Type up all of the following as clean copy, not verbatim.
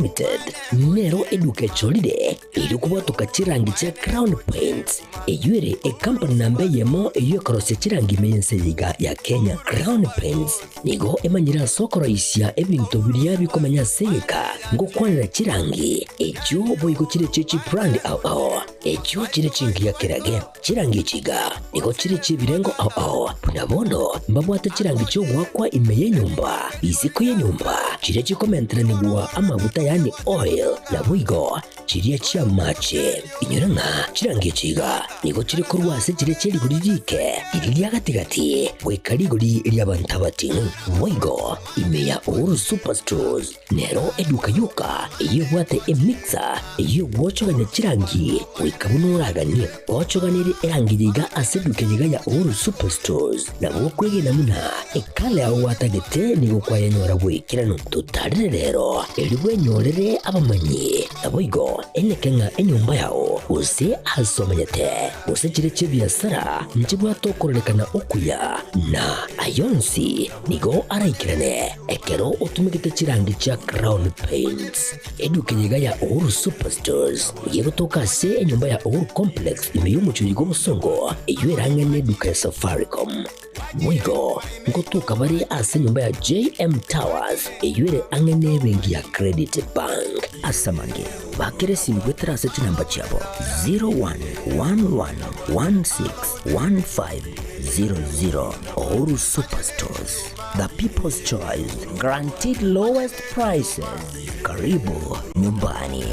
Limited nero eduka echorire erio kobwatoka chirangi chia Crown Paints, eyio ere ekampani namba eyemo eyio ekorosia chirangi ime y'ense eye iga ya Kenya. Crown Paints nigo emanyire ase okoroisia ebinto biria bikomenya ase egeka ngokwanera chirangi echio boigo chire chie chibrand ao ao echio chire chingiya kerage. Chirangi echi iga nigo chire chi'ebirengo ao ao, buna bono mbabwate chirangi chi'ogoakwa ime y'enyomba, isiko y'enyomba, chiria chikomenteranigwa amaguta yaani oil, naboigo chiria chi'amache. Inyora ng'a chirangi echi iga nigo chire korwa ase chiria chie rigori riike, riria ria gati-gati, goika rigori ri'abanto abating'u. Boigo ime ya Uhuru Superstores Nero eduka yoka eyio ebwate emixer eyio egwochogania chirangi goika buna oraganie. Ochoganerie erangi eye iga ase eduka eye iga ya Uhuru Superstores nabo okwegena buna ekala yao gwatagete nigo kwayenyora boikeranu. Totarere rero erio bwenyorere abamanyi naboigo eneke ng'a enyomba yao gose ase omenyete gose chire chi'ebiasara nchibwate okororekana okuya na ayonsi nigo araikerane Ekero otumegete chirangi chia Crown Paints, eduka eye iga ya Uhuru Superstores nigo egotoka ase enyomba ya Uhuru Complex ime y'omochie oyo bw'obosongo eyio erang'e neduka ya Safaricom. Boigo ngotoka bare ase enyomba ya JM Towers eyio ere ang'e nebenki ya Credit Bank. Ase amange, bakera esimi goetera ase chinamba chiabo 0111161500. Uhuru Superstores. The People's Choice, guaranteed lowest prices. Karibu nyumbani.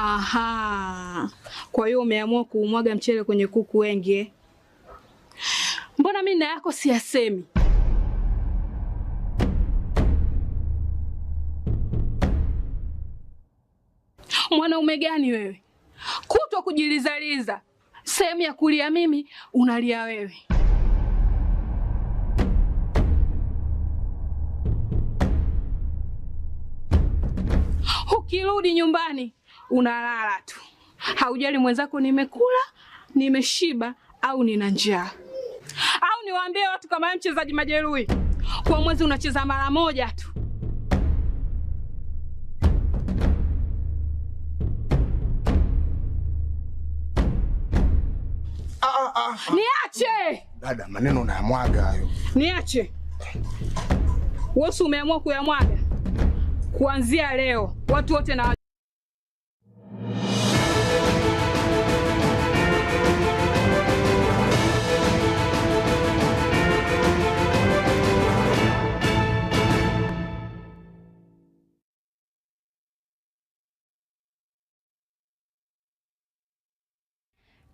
Aha, kwa hiyo umeamua kuumwaga mchele kwenye kuku wengi eh? Mbona mimi na yako siyasemi? Mwanaume gani wewe, kutwa kujilizaliza, sehemu ya kulia mimi unalia wewe. Ukirudi nyumbani unalala tu, haujali mwenzako nimekula, nimeshiba au nina njaa. Au niwaambie watu kama wewe mchezaji majeruhi, kwa mwezi unacheza mara moja tu. Ah, ah, ah. Niache Dada, maneno unayamwaga hayo. niache. Wewe umeamua kuyamwaga? Kuanzia leo watu wote na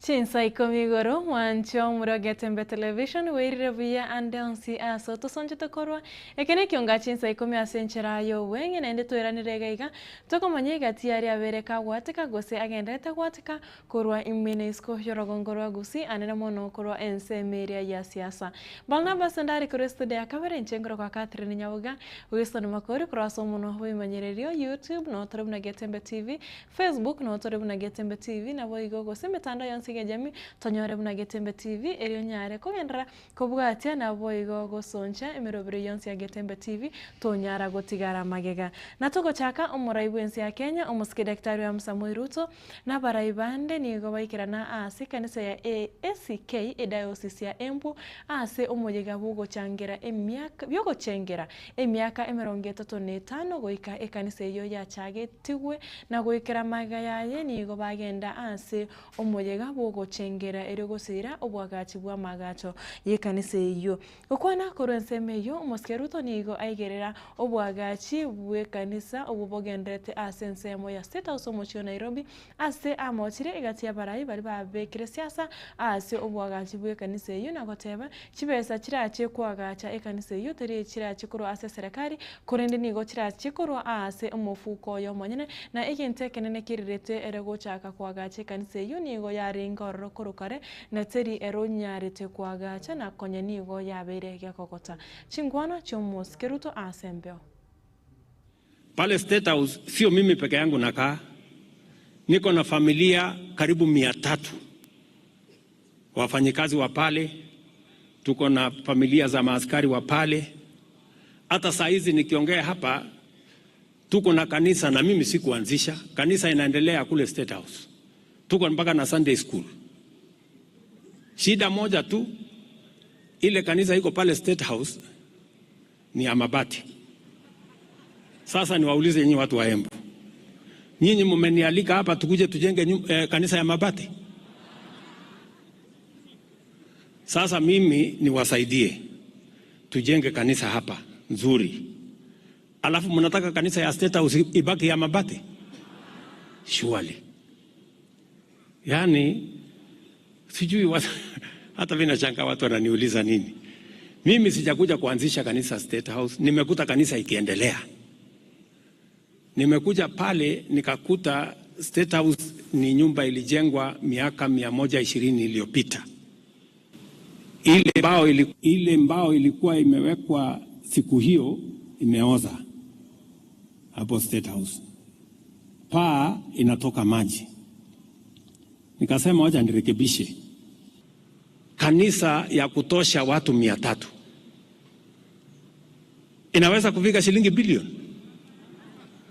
Chinsa ikomi igoro, mwanche omure o Getembe Television bwairire buya ande onsi ase otosonchete korwa. Eke nekionga chinsa ikomi ase enchera y'obweng'e naende toiranire iga iga tokomanya egati aria abere kagwateka gose agenderete gwateka korwa ime na isiko y'orogongo rwa Gusii anene mono korwa ensemo eria ya siasa. Barnabas Ndari korwa estudio ya kabere inche nkorokwa Catherine Nyaboga, Wilson Makori korwa ase omonwa bw'ebimanyererio, YouTube, notore buna Getembe TV, Facebook notore buna Getembe TV, naboigo gose emetandao yonsi y'ejamii tonyore buna Getembe TV erio onyare kogenderera kobwatia naboigo gosoncha emerobero yonsi ya Getembe TV tonyara gotigara magega. Na togochaka omorai bw'ense ya Kenya omosike Daktari William Samoei Ruto na abarai bande nigo baikerana aase ekanisa ya ACK edayosisi ya Embu ase omoyega bwogochangera emiaka biogochengera emiaka emerongo etato na etano goika ekanisa eyio yachagetigwe na goikera magega yaye nigo bagenda ase omoyega bw'ogochengera erio gosiira obwagachi bw'amaagacho y'ekanisa eyio. Gokwana korwa ensemo eyio, omosike Ruto nigo aigerera obwagachi bw'ekanisa obwo bogendererete ase ensemo ya State House omochie o Nairobi ase amochire egati y'abarai baria babekire siasa ase obwagachi bw'ekanisa eyio na goteba chibesa chirache koagacha ekanisa eyio teri chirache korwa ase eserekari korende nigo chirache korwa aase omofuko oye omonyene na egento ekenene kerirete ere gochaka koagacha ekanisa eyio nigo yarenge ororo korwa kare na teri ere onyarete koagacha na konya nigo yabeire gekogota chinkwana chi'omosike Ruto aase embeo. Pale State House sio mimi peke yangu nakaa. Niko na familia karibu 300 wafanyikazi wa pale, tuko na familia za maaskari wa pale. Hata saa hizi nikiongea hapa, tuko na kanisa, na mimi sikuanzisha kanisa, inaendelea kule State House, tuko mpaka na Sunday school. Shida moja tu, ile kanisa iko pale State House ni ya mabati. Sasa niwaulize nyinyi watu wa Embu, nyinyi mmenialika hapa tukuje tujenge kanisa ya mabati? Sasa mimi niwasaidie tujenge kanisa hapa nzuri, alafu mnataka kanisa ya State House ibaki ya mabati? Surely, yaani sijui watu, hata mimi nashangaa watu wananiuliza nini. Mimi sijakuja kuanzisha kanisa State House, nimekuta kanisa ikiendelea. Nimekuja pale nikakuta State House ni nyumba ilijengwa miaka 120 iliyopita. Ile mbao ilikuwa imewekwa siku hiyo imeoza hapo State House, paa inatoka maji. Nikasema wacha nirekebishe kanisa ya kutosha watu 300 inaweza kufika shilingi bilioni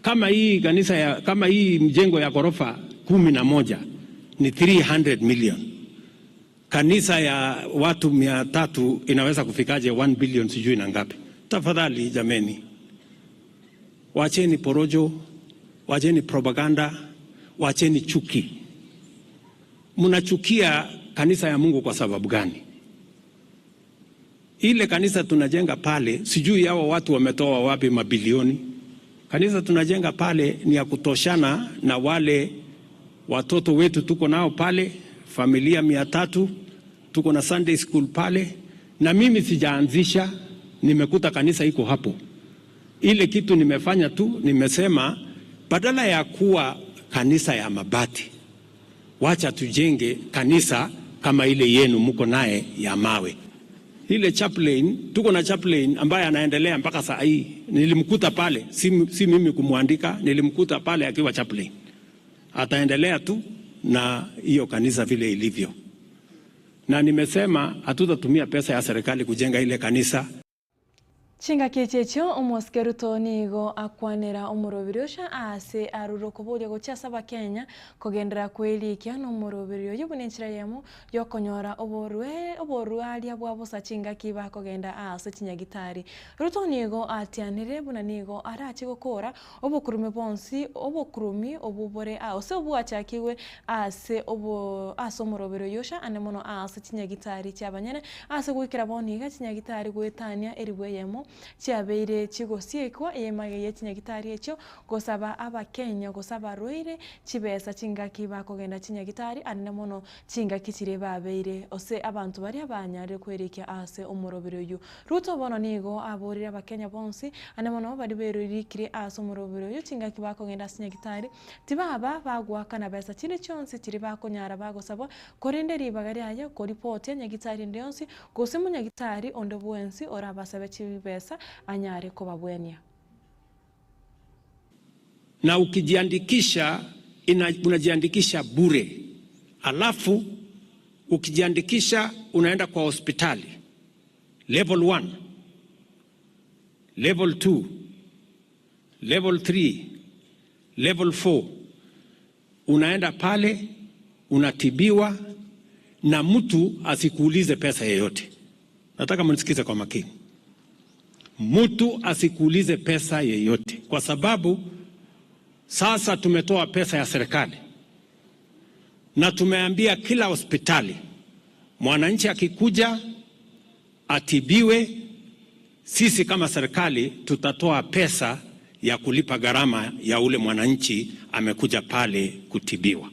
kama hii kanisa ya, kama hii mjengo ya ghorofa 11 ni 300 million. Kanisa ya watu 300 inaweza kufikaje 1 billion sijui na ngapi? Tafadhali jameni, wacheni porojo, wacheni propaganda, wacheni chuki. Mnachukia kanisa ya Mungu kwa sababu gani? Ile kanisa tunajenga pale, sijui hawa watu wametoa wapi mabilioni. Kanisa tunajenga pale ni ya kutoshana na wale watoto wetu tuko nao pale, familia 300, tuko na Sunday school pale, na mimi sijaanzisha, nimekuta kanisa iko hapo. Ile kitu nimefanya tu, nimesema badala ya kuwa kanisa ya mabati, wacha tujenge kanisa kama ile yenu mko naye ya mawe. Ile chaplain, tuko na chaplain ambaye anaendelea mpaka saa hii. Nilimkuta pale, si mimi kumwandika, nilimkuta pale akiwa chaplain. Ataendelea tu na hiyo kanisa vile ilivyo. Na nimesema hatutatumia pesa ya serikali kujenga ile kanisa. Chingaki echi echio omosike Ruto nigo akwanera omorobiri ocha ase arure okoboria gochia ase abakenya kogenderera kwerikia na omorobiri oyo buna enchera eyemo ya okonyora oborwe oborwaria bwa bosa chingaki bakogenda ase chinyagitari. Ruto nigo atianire buna nigo arache gokora obokurumi bonsi obokurumi obu bore ase obwachakigwe ase obo ase omorobiri oyo ocha ande mono ase chinyagitari chia abanyene ase goikera bono iga chinyagitari goetania eribu eyemo chiabeire chigosiekwa eyemage ya chinyagitari echio gosaba abakenya gose abarwaire chibesa chingaki bakogenda chinyagitari anene mono chingaki chire babeire ose abanto baria banyarire kwerekia ase omorobiri oyo. Ruto bono nigo aborire abakenya bonsi ande mono bari berurikire ase omorobiri oyo chingaki bakogenda ase chinyagitari tibaba bagwakana besa chinde chionsi chiri bakonyara bagosabwa korende ribaga riaye koripotia nyagitari ende yonsi gose monyagitari onde bwensi orabasabe chibesa anyare kobabwenia. Na ukijiandikisha unajiandikisha bure, alafu ukijiandikisha unaenda kwa hospitali level 1, level 2, level 3, level 4. Unaenda pale unatibiwa na mtu asikuulize pesa yeyote. Nataka mnisikize kwa makini. Mtu asikuulize pesa yeyote, kwa sababu sasa tumetoa pesa ya serikali na tumeambia kila hospitali mwananchi akikuja atibiwe, sisi kama serikali tutatoa pesa ya kulipa gharama ya ule mwananchi amekuja pale kutibiwa.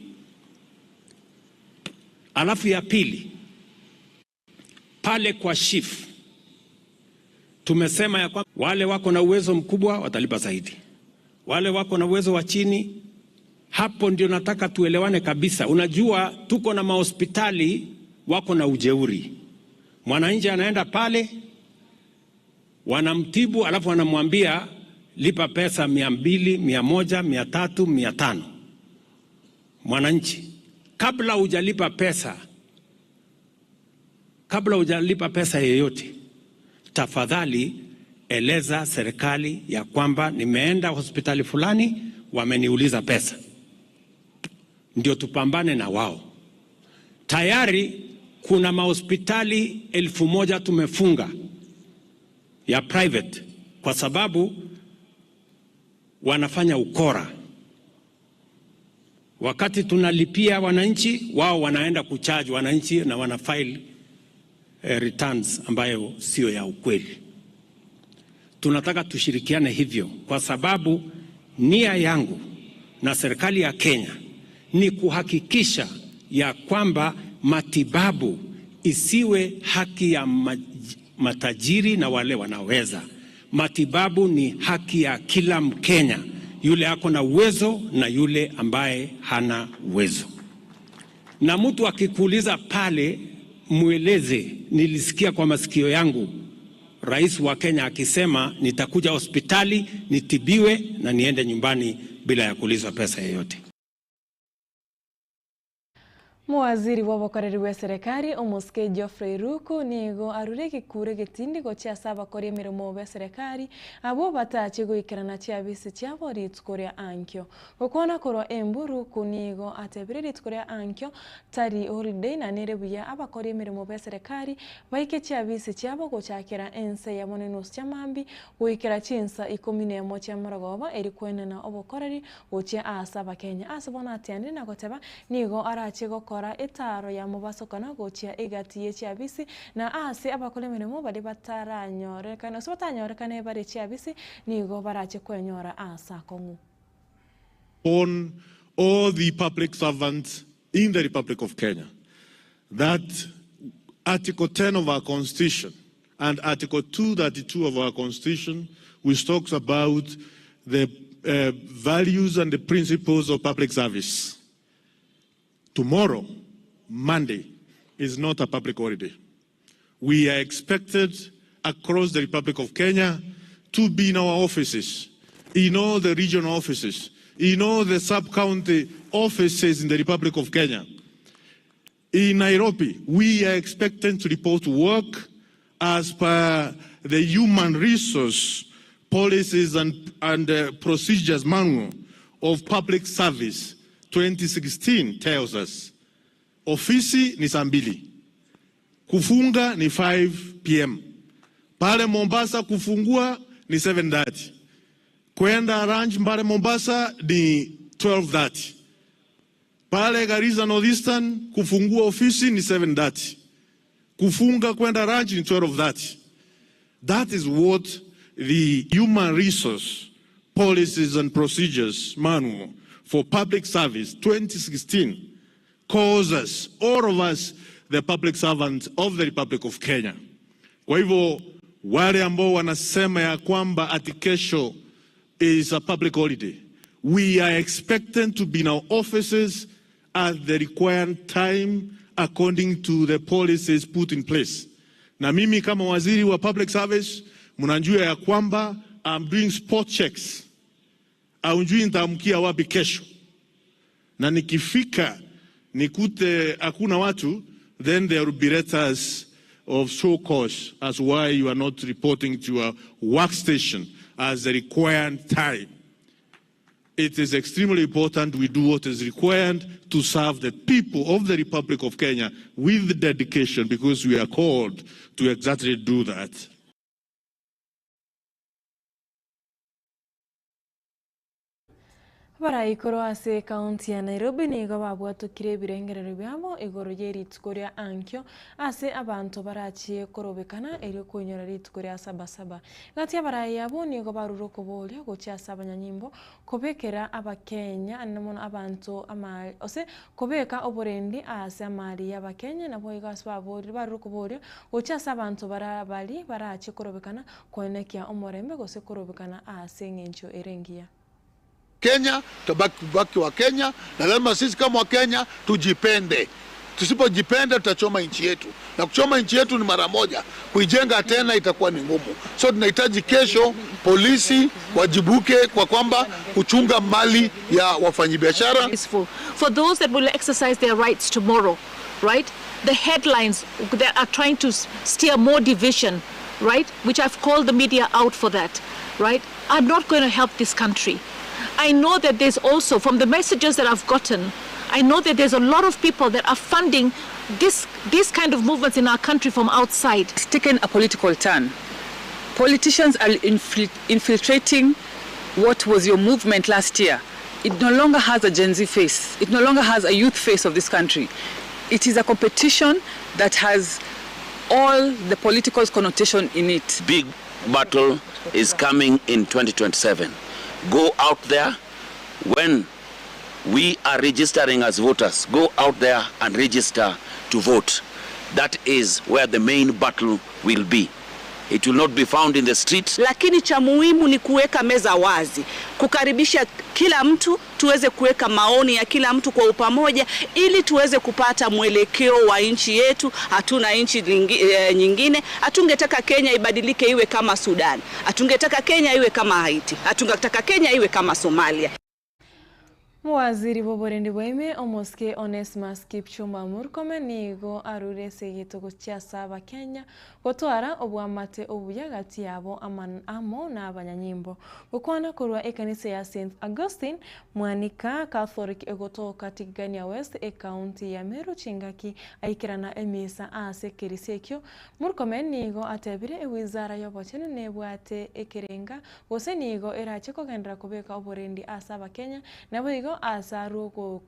Alafu ya pili, pale kwa SHIF tumesema ya kwamba wale wako na uwezo mkubwa watalipa zaidi, wale wako na uwezo wa chini. Hapo ndio nataka tuelewane kabisa. Unajua tuko na mahospitali wako na ujeuri. Mwananchi anaenda pale wanamtibu, alafu wanamwambia lipa pesa 200, 100, 300, 500. Mwananchi, kabla hujalipa pesa, kabla hujalipa pesa yeyote, tafadhali eleza serikali ya kwamba nimeenda hospitali fulani, wameniuliza pesa, ndio tupambane na wao. Tayari kuna mahospitali 1000 tumefunga ya private kwa sababu wanafanya ukora. Wakati tunalipia wananchi, wao wanaenda kucharge wananchi na wanafile returns ambayo sio ya ukweli. Tunataka tushirikiane hivyo, kwa sababu nia yangu na serikali ya Kenya ni kuhakikisha ya kwamba matibabu isiwe haki ya matajiri na wale wanaweza. Matibabu ni haki ya kila Mkenya, yule ako na uwezo na yule ambaye hana uwezo. Na mtu akikuuliza pale, mweleze, nilisikia kwa masikio yangu rais wa Kenya akisema nitakuja hospitali nitibiwe na niende nyumbani bila ya kuulizwa pesa yoyote. Mowaziri bw'obokoreri bw'eserekari omosike Geoffrey Ruku nigo arure egekuro egetindi gochia ase abakori emeremo b'eserekari abwo batache goikerana chiabisi chiabo rituko ria ankio. Gokwana korwa Embu Ruku nigo atebire rituko ria ankio tari holiday na nere buya abakori emeremo b'eserekari baike chiabisi chiabo gochakera ense yabo nenusu chiamambi goikera chinsa 11 chiamorogoba eri kwenena obokoreri gochia ase abakenya. Ase bono atianire na goteba nigo arache gokora etaro ya mobasokano gochia egati ye chiabisi na ase abakora emeremo bari bataranyorekana ase batanyorekane bare chiabisi nigo barache kwenyora ase akong'u. On all the public servants in the Republic of Kenya that Article 10 of our Constitution and Article 232 of our Constitution, which talks about the values and the principles of public service. Tomorrow, Monday, is not a public holiday. We are expected across the Republic of Kenya to be in our offices, in all the regional offices, in all the sub-county offices in the Republic of Kenya. In Nairobi, we are expected to report work as per the Human Resource Policies and Procedures Manual of Public Service 2016 tells us. Ofisi ni saa mbili, kufunga ni 5 p.m. Pale Mombasa kufungua ni 7:30. Kwenda lunch pale Mombasa ni 12:30. Pale Garissa Northeastern kufungua ofisi ni 7:30. Kufunga kwenda lunch ni 12:30. That is what the Human Resource Policies and Procedures Manual for Public Service 2016 calls us, all of us, the public servants of the Republic of Kenya. Kwa hivyo wale ambao wanasema ya kwamba ati kesho is a public holiday, we are expected to be in our offices at the required time according to the policies put in place. Na mimi kama waziri wa public service, mnajua ya kwamba I'm doing spot checks. Haujui nitaamkia wapi kesho, na nikifika nikute hakuna watu, then there will be letters of show cause as why you are not reporting to your workstation as the required time. It is extremely important we do what is required to serve the people of the Republic of Kenya with dedication, because we are called to exactly do that. Baraikoro ase ekaunti ya Nairobi nigo babwatokire ebirengerero biabo igoro ya rituko ria ankio ase abanto barachie korobekana erio koinyora rituko ria sabasaba. Gati abarai abo nigo barure okoboria gochia ase abanyanyimbo kobekera abakenya ane mono abanto ama ose kobeka oborendi ase amari ya abakenya nabo igo ase baborire barure okoboria gochia ase abanto bara bari barachie korobekana koenekia omorembe gose korobekana ase eng'encho ere engiya. Kenya, tabaki baki wa Kenya, na lazima sisi kama Wakenya tujipende. Tusipojipenda tutachoma nchi yetu, na kuchoma nchi yetu ni mara moja, kuijenga tena itakuwa ni ngumu. So tunahitaji kesho polisi wajibuke kwa kwamba kuchunga mali ya wafanyabiashara. For those that will exercise their rights tomorrow, right? The headlines that are trying to steer more division, right? Which I've called the media out for that, right? Are not going to help this country. I know that there's also, from the messages that I've gotten, I know that there's a lot of people that are funding this, this kind of movements in our country from outside. It's taken a political turn. Politicians are infiltrating what was your movement last year. It no longer has a Gen Z face. It no longer has a youth face of this country. It is a competition that has all the political connotation in it. Big battle is coming in 2027. Go out there when we are registering as voters. Go out there and register to vote. That is where the main battle will be. It will not be found in the street. Lakini cha muhimu ni kuweka meza wazi, kukaribisha kila mtu, tuweze kuweka maoni ya kila mtu kwa upamoja, ili tuweze kupata mwelekeo wa nchi yetu. Hatuna nchi nyingine. Hatungetaka Kenya ibadilike iwe kama Sudan, hatungetaka Kenya iwe kama Haiti, hatungetaka Kenya iwe kama Somalia. Mowaziri bw'oborendi bwaime omosike Onesmus Kipchumba Murkomen nigo arure ase egetogo chia ase abakenya gotwara obwamate obuya gati yabo amo na abanyanyimbo. Gokwana korwa ekanisa ya St Augustine Mwanika Catholic egotoka Tigania West ekaunti ya Meru chingaki aikerana emisa ase ekerisia ekio. Murkomen nigo atebire ewizara y'obochenu nebwate ekerenga gose nigo erache kogenderera kobeka oborendi ase abakenya nabo igo ase arwo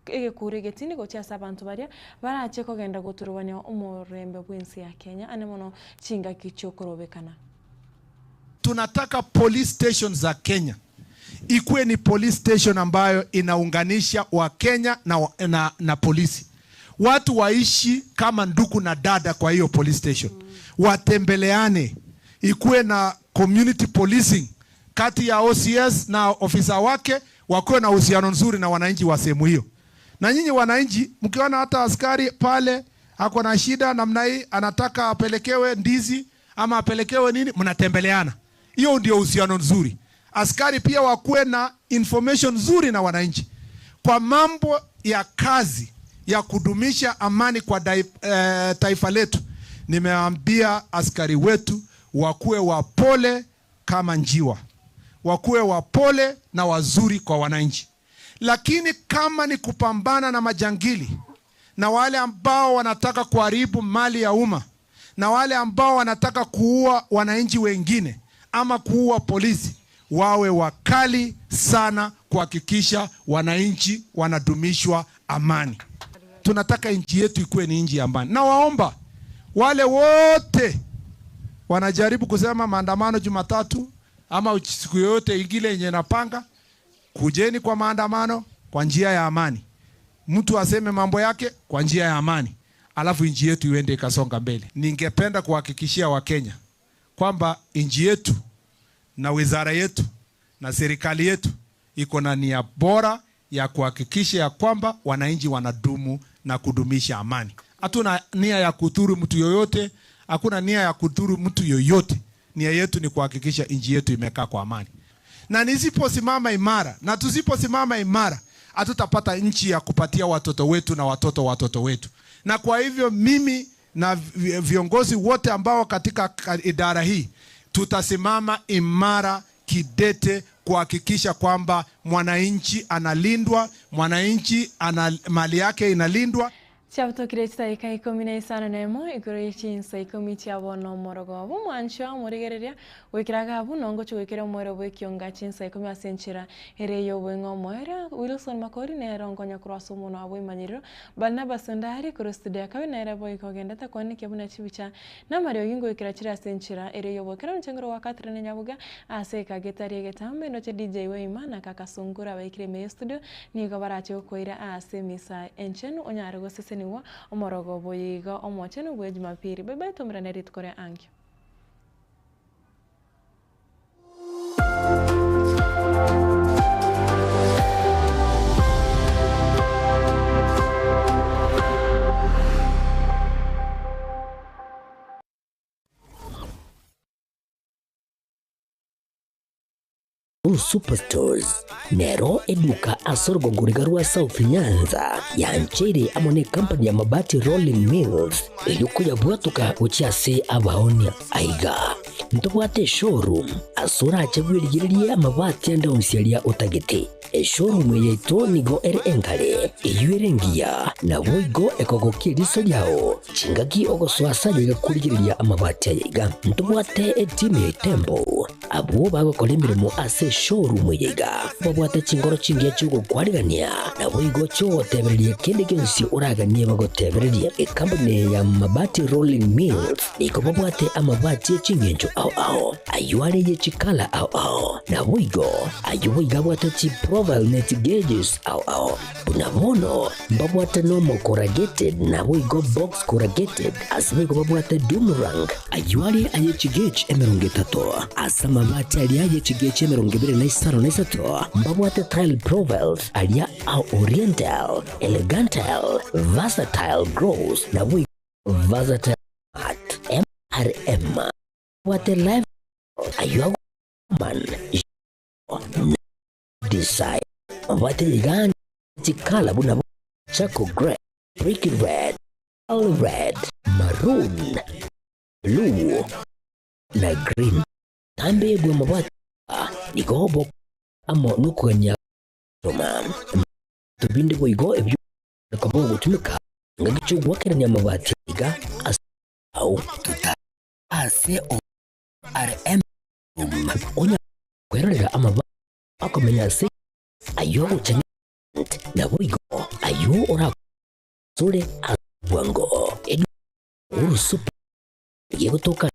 egekura egetini gochia ase abanto baria barache kogenda goturubania omorembe bwensi ya Kenya ane mono chingaki chiokorobekana. Tunataka police station za Kenya ikuwe ni police station ambayo inaunganisha Wakenya na, na, na polisi. Watu waishi kama ndugu na dada kwa hiyo police station, watembeleane, ikuwe na community policing kati ya OCS na ofisa wake, wakuwe na uhusiano nzuri na wananchi wa sehemu hiyo. Na nyinyi wananchi mkiona hata askari pale ako na shida namna hii, anataka apelekewe ndizi ama apelekewe nini, mnatembeleana. Hiyo ndio uhusiano nzuri. Askari pia wakuwe na information nzuri na wananchi kwa mambo ya kazi ya kudumisha amani kwa taifa letu. Nimeambia askari wetu wakuwe wapole kama njiwa, wakuwe wapole na wazuri kwa wananchi. Lakini kama ni kupambana na majangili na wale ambao wanataka kuharibu mali ya umma na wale ambao wanataka kuua wananchi wengine ama kuua polisi, wawe wakali sana kuhakikisha wananchi wanadumishwa amani. Tunataka nchi yetu ikuwe ni nchi ya amani. Na waomba wale wote wanajaribu kusema maandamano Jumatatu ama siku yoyote ingine yenye napanga, kujeni kwa maandamano kwa njia ya amani. Mtu aseme mambo yake kwa njia ya amani, alafu nchi yetu iende ikasonga mbele. Ningependa kuhakikishia Wakenya kwamba nchi yetu na wizara yetu na serikali yetu iko na nia bora ya kuhakikisha ya kwamba wananchi wanadumu na kudumisha amani. Hatuna nia ya kudhuru mtu yoyote, hakuna nia ya kudhuru mtu yoyote. Nia yetu ni kuhakikisha nchi yetu imekaa kwa amani, na nisiposimama imara na tusiposimama imara, hatutapata nchi ya kupatia watoto wetu na watoto watoto wetu. Na kwa hivyo mimi na viongozi wote ambao katika idara hii tutasimama imara kidete kuhakikisha kwamba mwananchi analindwa, mwananchi ana mali yake inalindwa. Chiabutokire chitarika 15 igoro ye chinsa 10 chiabono omorogobo omwancho omorigereria gwikira gabu nongo chigwikira omwero bwa ekionga chinsa 10 ase enchera ere ya obweng'e omoerio Wilson Makori nere onkonya korwa ase omonwa bwa emanyerero Barnabas Ndari korwa studio ya kabe nere boigo ogendete koenekia buna chibicha na amariogi ngoikera chire ase enchera ere ya obwekero nchengero gwa Catherine Nyabuga ase ekagetari egetambe ndoche DJ Waima na kaka Sungura baikire ime ya studio nigo barache gokoira ase emisa enchenu onyare goseseniwa omorogo boyiga omochenu bwa Jumapili. Bye bye, tomerane rituko ria ankio. Uhuru Superstores nero eduka ase orogongo riga rwa South Nyanza yancheire amo ne company ya Mabati Rolling Mills erio koyabwatoka gochia ase abaonia. Aiga ntobwate eshowroom ase orache bwerigererie amabati ande onsi aria otagete. Eshowroom eye yaito nigo ere engare, eyio ere engiya, naboigo ekogokia eriso riao chingaki ogosoa ase aye iga korigereria amabati aya iga. Ntobwate etimu ya Itembo Abwo bagokora emeremo ase eshowroom eye iga babwate chinkoro chingiya chi'ogokwarigania, naboigo chi'ogotebereria kende gionsi oraganie bagotebererie. Ekampuni eye ya Mabati Rolling Mills nigo babwate amabati e ching'encho ao ao, ayio are ye chikala ao ao, naboigo ayio boigo abwate chiprofile ne chigauges ao ao. Buna bono mbabwate normal corrugated naboigo box corrugated, ase boigo babwate doomerang. Ayio are aye chigauge 30, ase amabati aria aye chigauge 23 mbabwate tile profiles aria a oriental, elegantal, versatile gross naboigo versatile mat, MRM. Mbabwate live ayio agoman na design. Mbabwate iga chikala buna charcoal grey, brick red, All red, maroon, blue na green. Tambe bw'amabati nigo bo amo nokogania roma. Ebinto binde boigo ebio bikoba ogotumeka ngaki chi'ogoakerania amabati iga ase ao tota ase ORM onya kwerorera amabati akomenya ase ayio agocha naboigo ayio ora Sore ase bwango erio orusupu gegotoka.